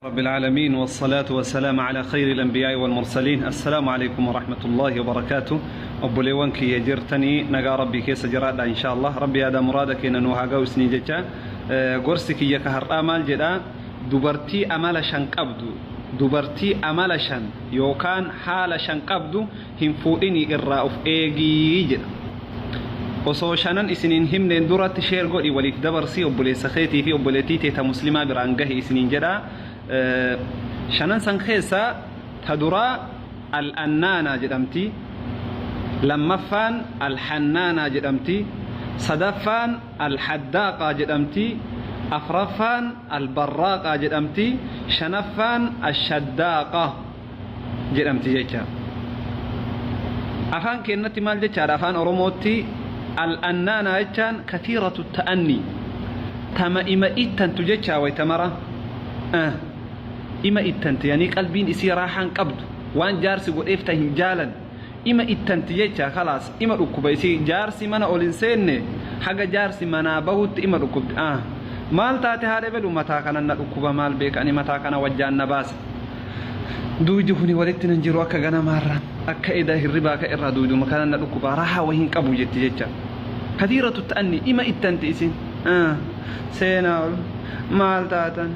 رب العالمين، والصلاة والسلام على خير الأنبياء والمرسلين. السلام عليكم ورحمة الله وبركاته. Obboleewwan kiyya jirtanii nagaa Rabbii keessa jiraadha. Insha Allah Rabbi yaada muraada keenya nu haa ga'u isinii jecha. Gorsi kiyya ka har'aa maal jedha? Dubartii amala shan qabdu, dubartii amala shan yookaan haala shan qabdu hin fuudhinii, irraa of eegii jedha. Osoo shanan isiniin himneen duratti share godhi, waliif dabarsii, obboleessa keetii fi obboleettii teeta muslimaa biraan gahi isiniin jedha. Shanan san keessaa ta duraa al-annaanaa jedhamti, lammaffaan alhannaanaa jedhamti, sadaffaan alhaddaaqaa jedhamti, afraffaan albarraaqaa jedhamti, shanaffaan ashaddaaqa jedhamti jecha. Afaan keenyatti maal jechaadha? Afaan Oromootti al-annaanaa jechaan كثيرة التأني, tama ima ittantu jechaa. Waytamara ima ittanti, yani qalbiin isii raaxaan qabdu, waan jaarsi godheef ta hin jaalan, ima ittanti jecha. Khalaas, ima dhukkuba isii. Jaarsi mana ol hin seenne, haga jaarsi manaa bahutti ima dhukkubdi. Ah, maal taate haadha bedhu? Mataa kana na dhukkuba, maal beeka ani, mataa kana wajjaan na baasa, duuydi kuni walitti nan jiru, akka ganamaarra akka eda hirribaa ka irraa duyduma kana na dhukkuba, raahaa wahin qabu jetti jecha. كثيرة التأني, ima ittanti isin. Seenaa ol, maal taatan?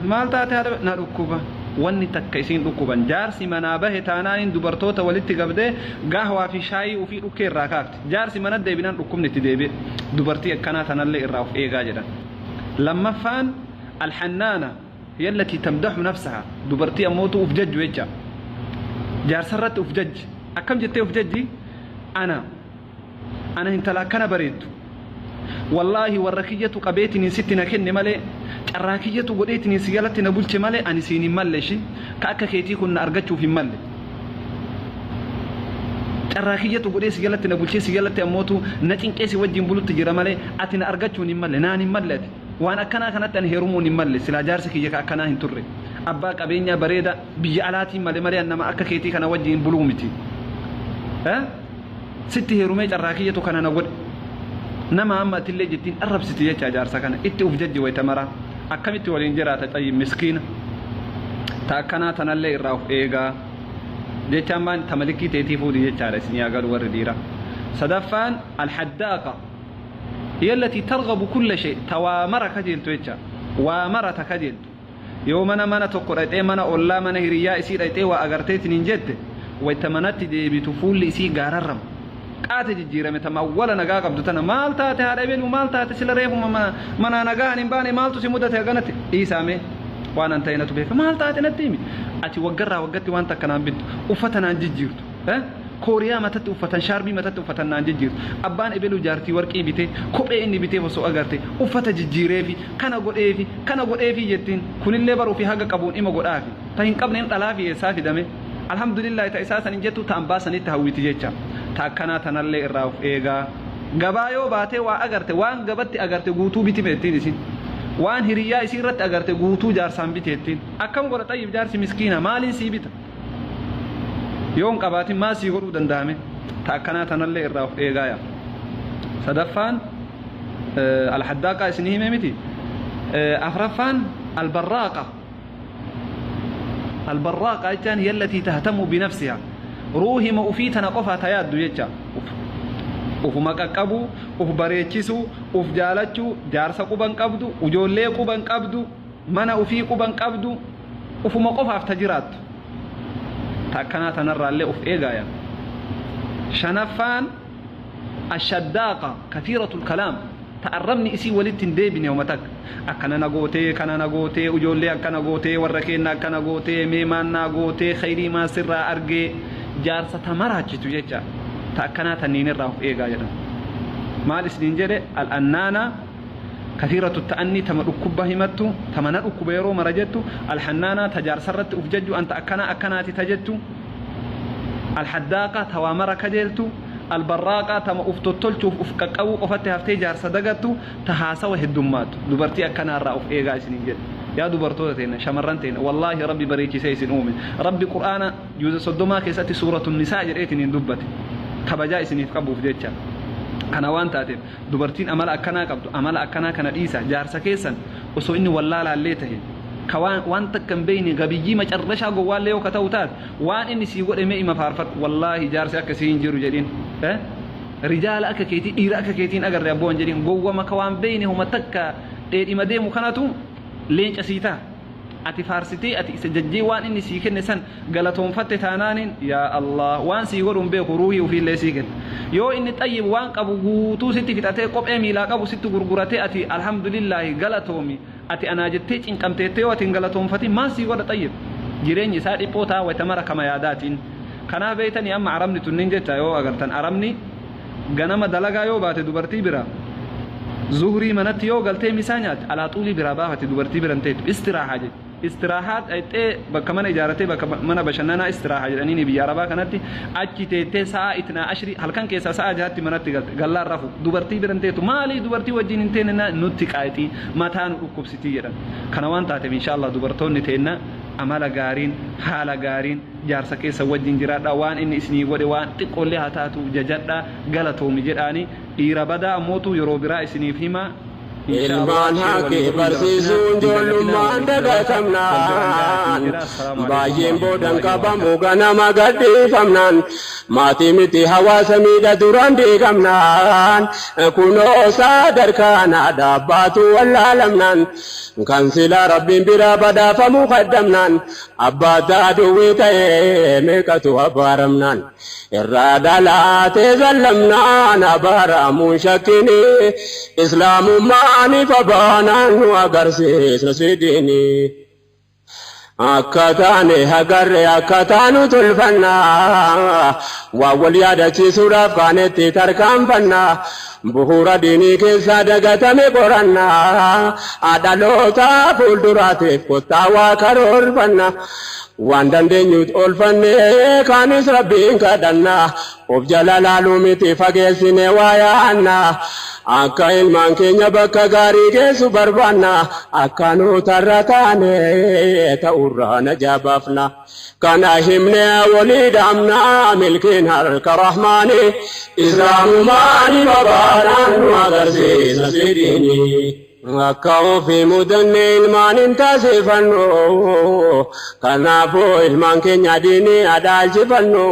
Maal taate haadha? Na dhukkuba. Wanni takka isiin dhukkuban, jaarsi manaa bahe taanaaniin dubartoota walitti qabdee gaahwaa fi shaayii ufii dhukkee irraa kaafti. Jaarsi mana deebinaan dhukkubni itti deebi'e. Dubartii akkanaa tanallee irraa of eegaa jedhan. Lammaffaan alhannaana, هي التي تمدح نفسها. Dubartii ammootu uf jajju jecha, jaarsarratti uf jajji. Akkam jettee uf jajji? Ana intala akkana bareeddu, wallaahi warra kiyyatu qabeetiin sitti na kenne malee, carraa kiyyatu godheetiin si jalatti na bulche malee, ani siin hin malle ishi, ka akka keetii kun na argachuuf hin malle. Carraa kiyyatu godhee si jalatti na bulchee, si jalatti ammootu na cinqee si wajjin bulutti jira malee, ati na argachuun hin malle, naan hin malle. Ati waan akkanaa kanatti ani heerumuun hin malle. Silaa jaarsi kiyya ka akkanaa hin turre, abbaa qabeenyaa bareeda biyya alaatiin malee malee nama akka keetii kana wajjin buluu miti. Sitti heerumee carraa kiyyatu kana na godhe, nama amma atillee jettiin arrabsiti jecha. Jaarsa kana itti uf jajji wayta maraa. Akkamitti waliin jiraata? Xayyi miskiina ta akkanaa tanallee irraa of eegaa jechaan maan ta malikii teetii fuudhi jechaadha isin yaa galu warri dhiiraa. Sadaffaan alhaddaaqa, هي التي ترغب كل شيء. Ta waa mara kajeeltu jecha, waa mara ta kajeeltu. Yoo mana tokko dhaqxee, mana ollaa, mana hiriyyaa isii dhaqxee waa agarteetiin hin jette, wayta manatti deebitu fuulli isii gaararrama qaate jijjiirame. Tama awwala nagaa qabdu tana, maal taate haadha ebelu, maal taate, sila reefuma manaa nagaa hin baane, maaltu si mudate haganatti? Dhiisaame, waan an ta'e natu beeka. Maal taate natti himi. Ati waggarraa waggatti waan takka naan bittu, uffata naan jijjiirtu, kooriyaa matatti uffatan, shaarbii matatti uffatan naan jijjiirtu. Abbaan ebelu jaartii warqii bitee, kophee inni bitee osoo agarte, uffata jijjiireefi, kana godheefi, kana godheefi jettiin. Kunillee baruu fi haga qabuun ima godhaafi, ta hin qabneen dhalaafi eessaa fidame? Alhamdulillah ta isaa san hin jettu, ta ambaa sanitti hawwiti jecha. Ta akkanaa tanallee irraa of eegaa. Gabaa yoo baatee waa agarte, waan gabatti agarte guutuu biti meettiin isin. Waan hiriyyaa isii irratti agarte guutuu jaarsaan biteettiin. Akkam godha xayyib jaarsi miskiina? Maaliin sii bita? Yoo hin qabaatin maal sii godhuu danda'ame? Ta akkanaa tanallee irraa of eegaa yaa. Sadaffaan alhaddaaqaa isinii hime miti? Afraffaan albarraaqa. Albarraaqa jechaan هي التي تهتم بنفسها. Ruuhima ufii tana qofaa ta yaaddu jecha. Ufuma qaqqabuu, uf bareechisuu, uf jaalachuu, jaarsa quban qabdu, ijoollee quban qabdu, mana ufii quban qabdu, ufuma qofaaf ta jiraattu. Ta akkanaa tanarraallee uf eegaaya. Shanaffaan ashaddaaqa, كثيرة الكلام. Ta arrabni isii walitti hin deebine homa takka. Akkana na gootee, kana na gootee, ijoollee akkana gootee, warra keenya akkana gootee, mee maannaa gootee, khayrii maa sirraa argee, jaarsa ta maraachitu jecha. Ta akkanaa tanniin irraa of eegaa jedhan. Maal isiniin jedhe? Al'annaana, كثيرة التأني, tama dhukkubba himattu, tama na dhukkuba yeroo mara jettu. Alhannaana, ta jaarsarratti uf jajju, anta akkanaa akkanaati ta jettu. Alhaddaaqa, ta waa mara kajeeltu. Albarraaqa, tama uf tottolchuuf uf qaqqabuu qofatti haftee jaarsa dagattu, ta haasawa heddummaattu. Dubartii akkanaarraa of eegaa isiniin jedhe. Yaa dubartoota teenya, shamarran teenya, wallaahi Rabbi bareechisee isin uume. Rabbi Qur'aana juuza 30 keessatti Suuratu Nisaa jedheetiin hin dubbate, kabajaa isiniif qabuuf jecha. Kana waan taateef dubartiin amala akkanaa qabdu, amala akkanaa kana dhiisa. Jaarsa keessan osoo inni wallaalaallee tahe Ka waan takka hin beeyne gabiyyii macarrashaa gowwaallee yoo ka ta'u taate, waan inni sii godhe mee ima faarfadhu. Wallaahi jaarsi akkasii hin jiru jedhiin. Rijaala akka keetii, dhiira akka keetii hin agarre abboon jedhiin. Gowwama ka waan beeyne homa takka dheedhima deemu kanatu leenca sii taha. Ati faarsitee, ati isa jajjee, waan inni sii kenne san galatoonfatte taanaaniin, yaa Allah, waan sii godhu hin beeku, ruuhii ufiillee sii kenna. Yoo inni xayyib waan qabu guutuu sitti fixatee, kophee miilaa qabu sitti gurguratee, ati alhamdulillaahi galatoomi, ati anaa jettee cinqamteettee, yoo ati hin galatoonfatin maal sii godha? Xayyib jireenyi isaa dhiphoo ta'a wayta mara kama yaadaatiin. Kanaaf beeytanii, amma arabni tunniin jecha yoo agartan, arabni ganama dalagaa yoo baate, dubartii bira zuhrii manatti yoo galtee misaa nyaatte, alaa xuulii biraa baafate, dubartii biran teettu, istiraahaa jecha. Istiraahaa dhayxee bakka mana ijaaratee, bakka mana bashannanaa istiraahaa jedhanii biyya arabaa kanatti, achi teettee sa'a itnaa ashrii halkan keessaa sa'a 6tti manatti galte, gallaan rafu, dubartii biran teettu. Maalii dubartii wajjin hin teenne? Nutti qaayxii mataa nu dhukkubsitii jedhan. Kana waan taateef, inshaallah, dubartoonni teenna amala gaariin, haala gaariin jaarsa keessa wajjin jiraadha. Waan inni isinii godhe waan xiqqoollee haa taatu jajadha, galatoomi jedhaani. Dhiira badaa ammootu yeroo biraa isiniif hima. Ilmaan haaqee barsiisuun ijoollummaan dagatamnaan, baay'een boodan qabamu ganama gadhiifamnaan, maatii miti hawaasa miidha duraan diigamnaan, kunoo sadarkaan dhaabbaatu wallaalamnaan, kan sila rabbiin bira badhaafamu kaddamnaan, abbaa duwwii ta'ee meeqatu abaaramnaan, irraa dhalaatee zallamnaan, abaaramuun shakkini, islaamummaan ifa baanaan nu agarsiisna sidiini. Akka taane agarre, akka taanu tolfannaa, waan wal yaadachiisuudhaaf kaanetti tarkaanfannaa, bu'uura diinii keessaa dagatame qorannaa, dhaloota fuulduraatiif kottaa waa karoorfanna, waan dandeenyuut oolfannee kaanis rabbiin kadhannaa, of jala laaluu miti fageessine waa yaannaa, akka ilmaan keenya bakka gaarii geessu barbaanna, akka nuutarra taane ta'urraa najaa baafna. Kana himne walii dhaamna, milkiin harka rahmaani, islaamumaan babaadhaan nu agarsiisa sidiini. Akka ofii mudanne ilmaan hin taasifannu, kanaafuu ilmaan keenya diinii adaalchifannu,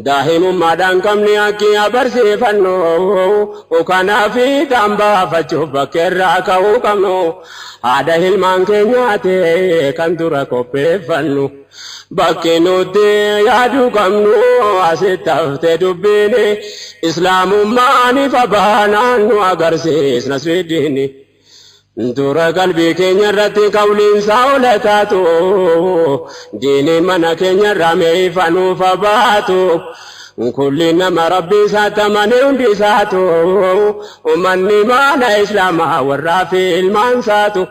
daa'imummaadhaan qabni akki abarsiifannu, kanaaf fiixaan baafachuuf bakkeerraa ka'uu qabnu, haadha ilmaan keenyaati kan dura qopheeffannu. Bakki nuti yaaduu qabnu asitti haftee dubbiini, islaamummaan ifa baanaan nu agarsiisna sidiini. Dura qalbii keenya irratti qawliinsaa ola taatu, diiniin mana keenya irraa mee ifa nuuf baatu. Kulli nama rabbii isaatti amane hundi isaatu, ummanni mana islaamaa warraa fi ilmaan isaatu,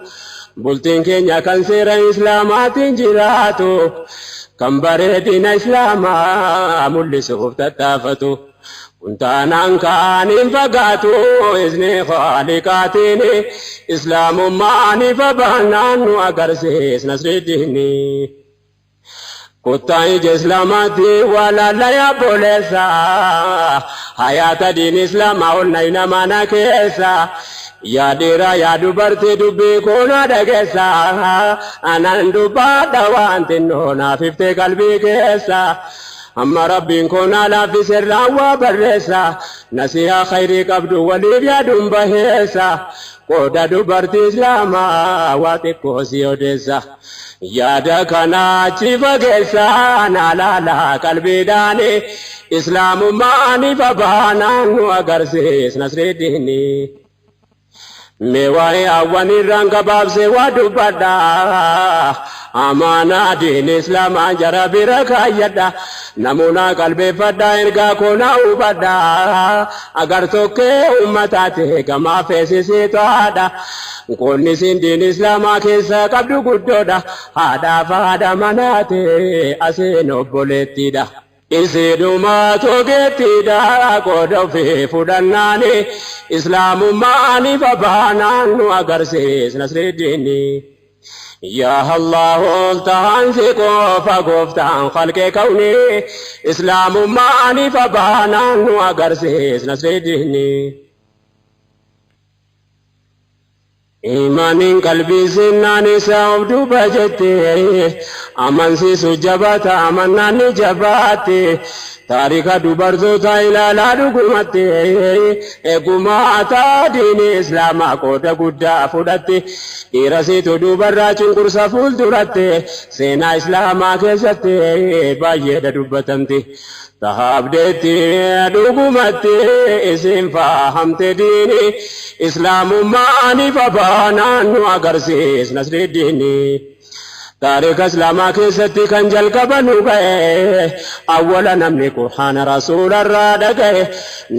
bultiin keenya kan seera islaamaatiin jiraatu, kan bareedina islaamaa mul'isuuf tattaafatu. Kun taanaan kaan hin fagaatu, izni khaaliqaatiin, islaamummaan ifa baanaan nu agarsiisna sirriitti. Kottaa ija islaamaatti walaala yaabboleessa, hayaata diin islaamaa ol nayna mana keessa. Yaa dhiiraa, yaa dubartii, dubbii koona dhageessa, anan dubbadha waan xinnoo naaf iftee qalbii keessa. Amma rabbiin koona laaffise irraan waa barreessa, nasihaa khayrii qabdu waliif yaaduun baheessa, qooda dubartii islaamaa waa xiqqoo si odeessa. Yaada kana achi fageessa, na laala qalbiidhaani, islaamummaan ifa baanaan nu agarsiisna sirriitti. Mee waa'ee hawwan irraan gabaabsee waa dubbadha. Amaanaa diin islaamaa jara bira kaayyadha. Namoota qalbeeffadha, ergaa koonaa hubadha. Agar tokkee uummataati gamaa feesisiitoodha. Qonni isin diin islaamaa keessa qabdu guddoodha. Haadhaaf haadha manaati asiin obboleettiidha. Isiidhuma togeettiidha, qooda ofii fudhannaani, islaamummaan ifa baanaan nu agarsiisna sirriiddiini. Yaa Allah, ol tahan si qofa gooftaan khalqee kawni, islaamummaan ifa baanaan nu agarsiisna sirriiddiini. Imaaniin qalbii seennaan isaa of duuba jette, amansiisu jabaata amannaan ni jabaatte. Taarika dubartoota ilaalaa dhugumatti, eegumaata diini islaamaa qooda guddaa fudhatte. Dhiira siitu duubarraa cunqursa fuulduratti, seenaa islaamaa keessatti baay'eedha dubbatamti. Tahabdeetti dhugumatti isin fahamte diini islaamummaan ifa baanaan nu agarsiis nasriddiini. Taarika islaamaa keessatti kan jalqaba nu ga'e, awwala namni qur'aana rasuularraa dhaga'e,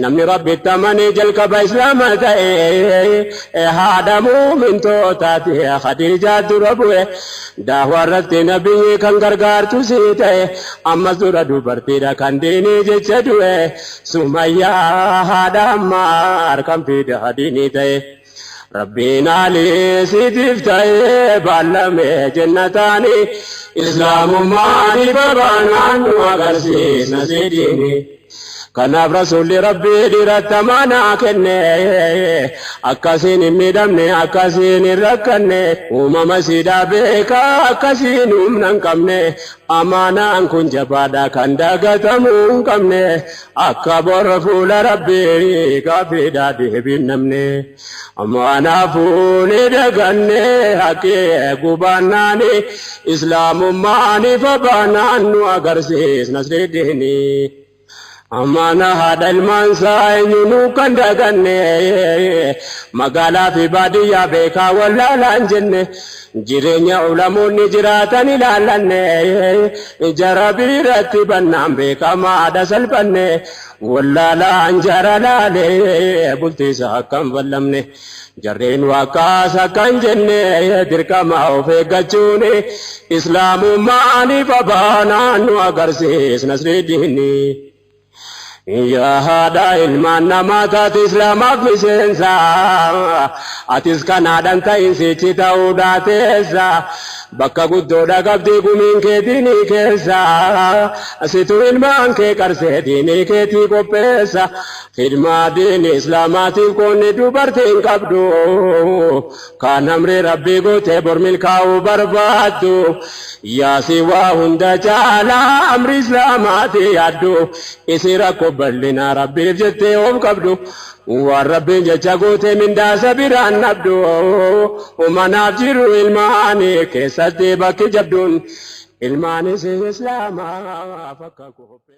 namni rabbitti amanee jalqaba islaama ta'e, haadha muumintootaati Khadiijaa dura bu'e. Daawaa irratti nabiyyi kan gargaartu sii ta'e, ammas dura dubartiidha kan diinii jecha du'e, Sumayyaa haadha Ammaar kan fida diinii ta'e. Rabbiin alii siitiif ta'ee baallame jennataani, islaamummaan ifa baanaan nu agarsiisna sidiini. Kanaaf rasuulli rabbii dhiiratti amaanaa kenne, akkasiin hin miidhamne, akkasiin hin rakkanne, uumama siidhaa beekaa akkasiin humna hin qabne. Amaanaan kun jabaadha kan dagatamuu hin qabne, akka bor fuula rabbii gaaffiidhaa deebiin namne. Amaanaafuu ni daganne haqqee gubaannaani, islaamummaan ifa baanaan nu agarsiis nasriddiini. Amaana haadha ilmaansaa eenyunuu kan daganne, magaalaa fi baadiyyaa beekaa wallaalaan jenne, jireenya ulamoonni jiraatan ilaallanne, jara biratti bannaan beekamaadha salphanne, wallaalaan jara laalee bultiisa akkam fallamne. Jarreen waaqaas akkan jenne dirqama of eeggachuun, islaamummaan ifa baanaan nu agarsiis nasriddiini. Yaa haadha ilmaan namaa taate islaamaaf miseensa, atis kanaadhaan ta'in sichi ta'uudhaa teessa, bakka guddoodha qabdii gumiin kee diinii keessa, situ ilmaan kee qarsee diinii keetii qopheessa. Khidmaa diinii islaamaatiif qoonni dubartiin qabdu, kan amri rabbii gootee bor milkaa'uu barbaaddu, yaasi waa hunda caalaa amri islaamaati yaaddu, isi rakkoo bal'inaa rabbiif jettee of qabdu, waan rabbiin jecha gootee mindaasa biraan dhabdu, manaaf jiru ilmaanii keessatti bakki jabduun ilmaanis islaamaaf akka qophee.